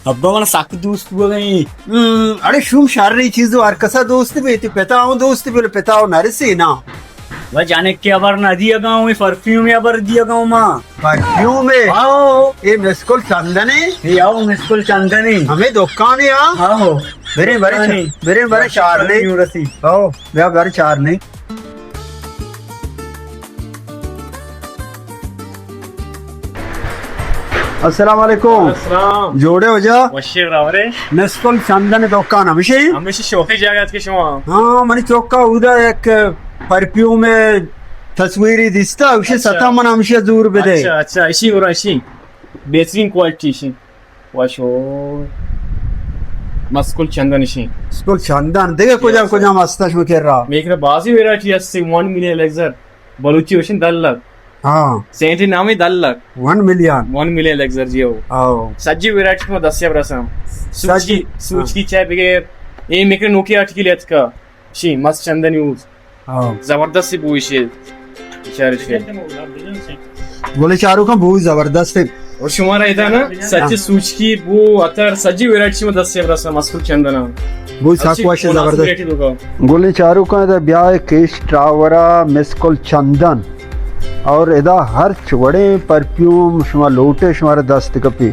ابا من سک دوست بوگئی۔ ہم، اڑے شوم شر ای چیز، ہر کسا دوست بی، تی پتا ہوں دوست بی، پتا ہوں نرسی نا۔ و جانک کے ابر نہ دیگا ہوں، پرفیوم ابر دیگا ہوں ما۔ پرفیوم ہے؟ آؤ۔ اے مسکل چندن ہے؟ اے آؤ مسکل چندن ہے۔ ہمیں دکان ہے آ؟ آؤ۔ برے برے دکان ہے۔ برے برے چار نہیں۔ آؤ، بیا برے چار نہیں۔ السلام علیکم۔ السلام۔ جوڑے ہو جا؟ وشی برابرے۔ مسکل چندن دکان ہمیشہ ہی؟ ہمیشہ شوقی جاگہ ات کہ شما؟ ہاں، منی چوکا اودا یک پرفیوم تصویری دیستا، اسے اچھا۔ ستا من ہمیشہ زور بدے۔ اچھا، اچھا، اشی اور اشی۔ بہترین کوالٹی اشی۔ وشو۔ مسکل چندن اشی۔ مسکل چندن۔ دیگه کجام کجام ہستا شما کر رہا؟ میکرا بازی ویرائٹی ہستی، ون ملین الیکزر۔ بلوچی وشن دہ لک۔ ہاں۔ سینٹ نامی دہ لک۔ One million. ون ملین الیکزر جی ہو۔ آؤ۔ سجی ویرائٹی شما دستیاب رسم۔ سوچ کی، سجی۔ سوچ کی چاہ بگیر۔ اے میکرا نوکی آرٹیکل اتکا۔ شی مس چندن یوز۔ ہاں۔ زبردست بوئی شی۔ بیچارے شی۔ گلیں چاروکاں بوئی زبردست ہے۔ اور شمارا ادا نا سچ ہاں۔ سوچکی بو اتر سجی ویرائٹی شما دست سے برسا مسکل چندنا۔ بوئی ساک اچھی واش ملازم زبردست۔ ویرائٹی دوکا۔ گلیں چاروکاں ادا بیا کیش ٹاورا مسکل چندن۔ اور ادا ہر چوڑیں پرفیوم شما لوٹے شمارا دست کپی۔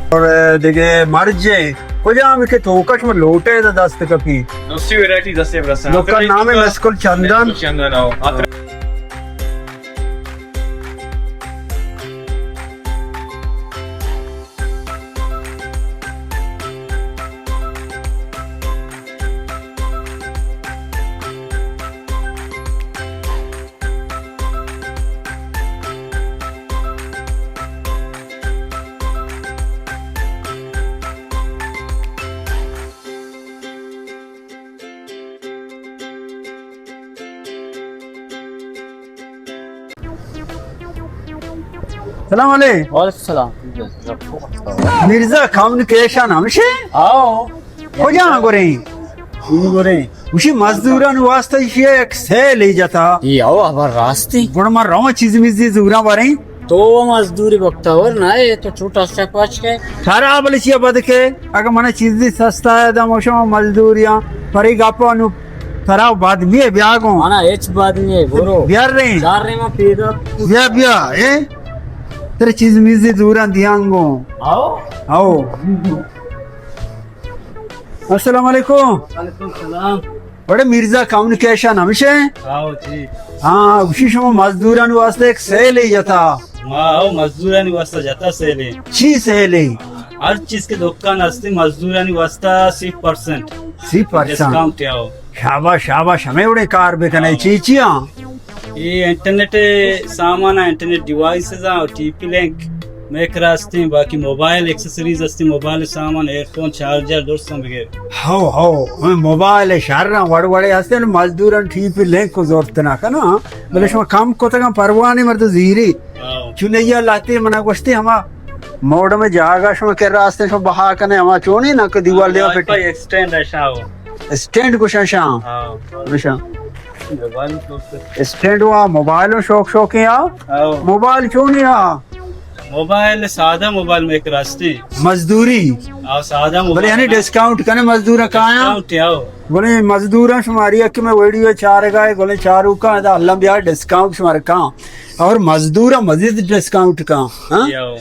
اور دیگه مرجے کجام کہ توکا شما لوٹے ادا دست کپی۔ دوسری ویرائٹی دست برسا۔ دکان نام ہے مسکل چندن۔ مسکل چندن، آؤ۔ سلام علیکم۔ وعلیکم السلام۔ مرزا کمیونیکیشن ہمشے؟ آؤ۔ کجا گوریں؟ گوریں۔ وشی مزدوران واسطہ ایشی یک سیلے جتا۔ اے او ابر راستی۔ گڑا ما رواں چیز میزی زوراں باریں۔ تو مزدوری بختاور نہ ہے، تو چھوٹا سا پاچ کے۔ ترا بلے چیا بد کے؟ اگہ منا چیزی سستا ہے، دا ما شما مزدوریاں پری گپا نو ترا بد میے بیا گوں۔ منا ہچ بد میے، برو۔ بیار رہے ہیں۔ چار رہے ما پیدا۔ بیا، بیا، اے؟ ترا چیز میزی زوراں دیاں گوں۔ آؤ۔ آؤ۔ السلام علیکم۔ وعلیکم السلام۔ بڑے مرزا کمیونیکیشن ہمشے؟ آؤ جی۔ ہاں، اسی شما مزدوران واسطے ایک سیلے جتا۔ ہاں، آؤ، مزدورانی واسطہ جتا سیلے۔ چی سیلے؟ ہر چیز کے دکان ہستے مزدورانی واسطہ سی پرسنٹ۔ سی پرسنٹ۔ ڈسکاؤنٹ آؤ۔ شاباش، شاباش، ہمیں اڑے کار بکنے، ہاں۔ چی چی ہاں؟ اے انٹرنیٹ سامان، internet devices, T P link maker ہستیں، باقی موبائل ایکسسریز ہستیں، موبائل سامان، ایئر فون، چارجر، درستاں بغیر۔ ہو، ہو، موبائل شر وڑ وڑے ہستیں، مزدوران ٹی پی لنک کو زورت نہ کنا، بلے شما کم کتگاں پرواہ نہیں مرد زیری۔ ہاں۔ چونیا لہتے منا گوشتے ہما موڈ میں جاگا شما کہ راستیں شما بہا کنے ہما چونی نہ کہ دیوال دیوا ہاں، پٹی۔ ایکسٹینڈ ہے شاو۔ اسٹینڈ گوشاں شاں۔ ہاں۔ گوشاں۔ موبائل شوق۔ اسٹینڈ وا موبائل شوق شوقیں آ؟ ہاں۔ موبائل چونی آ؟ موبائل سادہ موبائل میکر ہستی۔ مزدوری؟ آ، سادہ موبائل۔ بلے یعنی ڈسکاؤنٹ کنے مزدور کایاں؟ ڈسکاؤنٹ آؤ۔ بلے مزدوراں شماری کہ میں ویڈیو چارگا ہے، بلے چاروکاں دا اللہ بیا ڈسکاؤنٹ شمار کاں۔ اور مزدوراں مزید ڈسکاؤنٹ کاں، ہاں؟ جی آؤ۔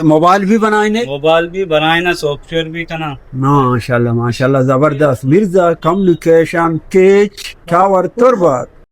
موبائل بھی بنائیں نے؟ موبائل بھی بنائیں نا، سافٹ ویئر بھی کنا۔ ماشاءاللہ، ماشاءاللہ، زبردست۔ مرزا کمیونیکیشن کیچ ٹاور تربت۔